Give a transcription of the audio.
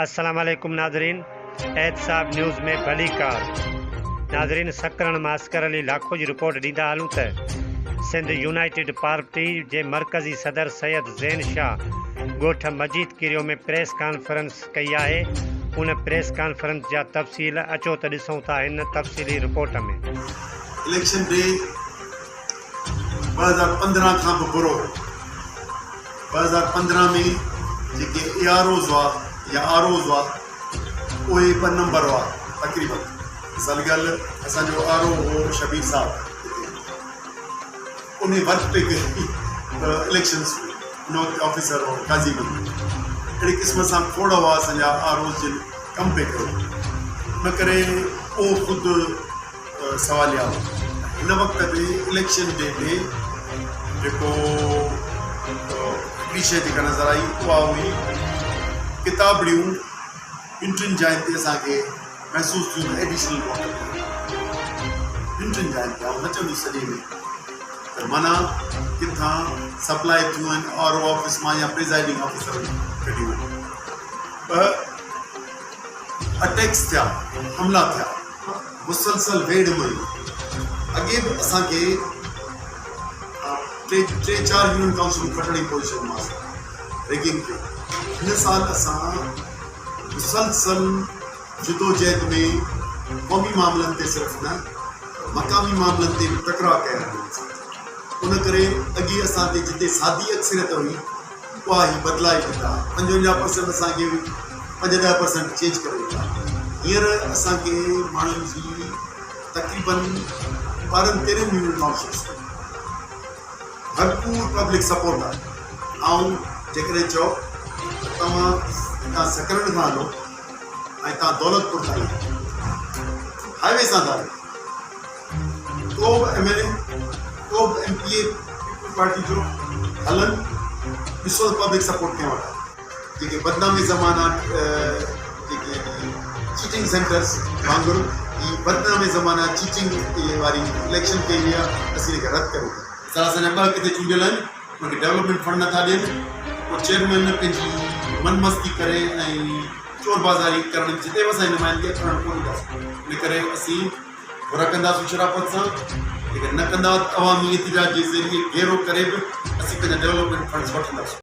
السلام عليڪم ناظرين احتساب نيوز ۾ ڀليڪار ناظرين سڪرڻ مان اصغر علي لاکو جي رپورٽ ڏيندا هلون ته سنڌ يونائيٽيڊ پارٽي جي مرڪزي صدر سيد زين شاهه ڳوٺ مجيد ڪيريو ۾ پريس ڪانفرنس ڪئي آهي ان پريس ڪانفرنس جا تفصيل اچو ته ڏسون ٿا هن تفصيلي رپورٽ ۾. اليڪشن ڊي 2015 کان به برو هو. 2015 ۾ جيڪي اي آر اوز هئا يا آر اوز هئا اهي ٻه نمبر هئا تقريبن مثال ڳالهه اسان جو آر او هو شبير صاحب هتي انهي ورڪ پئي ڪئي ته اليڪشنس ان وقت آفيسر هو قاضي محمد اهڙي قسم سان کوڙ هئا اسان جا آر اوز جن ڪم پئي ڪيو ان ڪري اهو خود سواليا هو. هن وقت به اليڪشن ڊي تي جيڪو هڪڙي شيء جيڪا نظر آئي اها هئي ڪتابڙيون ٻن ٽن جاين تي اسان کي محسوس ٿيون ته ايڊيشنل ووٽر ٻن ٽن جاين تي آئون نه چوندس سڄي ۾ ته معنيٰ ڪٿان سپلاء ٿيون آهن آر او آفيس مان يا پريزائيڊنگ آفيسر ڪڍيون آهن. ٻه اٽيڪس ٿيا حملا ٿيا. مسلسل ويڙهه ۾ اڳي به اسان کي ٽي ٽي چار يونين ڪائونسلون کٽڻ جي پوزيشن مان اسان ريگنگ ٿيو هن سال اسان مسلسل جدوجهد ۾ قومي معاملن تي صرف نه مقامي معاملن تي به ٽڪراء ڪيا آهن ان ڪري اڳي اسان تي جتي سادي اڪثريت هئي اها هي بدلائي ويندا 55 پرسنٽ اسان کي پنج ڏهه پرسنٽ چينج ڪري ويندا. هينئر اسان کي ماڻهن جي تقريبن 12 13 يونين ڪائونسلز ۾ ڀرپور پبلڪ سپورٽ آهي. آئون جيڪڏهن چئو ته توهان هتان سڪرنڊ کان هلو ۽ توهان دولتپور تائين هاء وي سان ٿا هلو ڪو به ايم اين اي ڪو به M P A peoples party جو هلن ڏسو ته پبلڪ سپورٽ ڪنهن وٽ آهي. جيڪي بدنامي زمانه جيڪي چيٽنگ سينٽرز وانگر هي بدنامي زمانه چيٽنگ واري اليڪشن ڪئي وئي آهي اسين ان کي رد ڪريون ٿا. سر اسان جا ٻه ڪٿي چونڊيل آهن انهن کي ڊولپمينٽ فنڊ نٿا ڏين پوء چيئرمين پنهنجي من مستي ڪري ۽ چور بازاري ڪرڻ جتي به اسان جي نمائندگي آهي ڪرڻ ڪونه ڏينداسين ان ڪري اسين گهر ڪنداسون شرافت سان جيڪڏهن نه ڪندا ته عوامي احتجاج جي ذريعي گهيرو ڪري به اسين پنهنجا ڊولپمينٽ فنڊز وٺنداسون.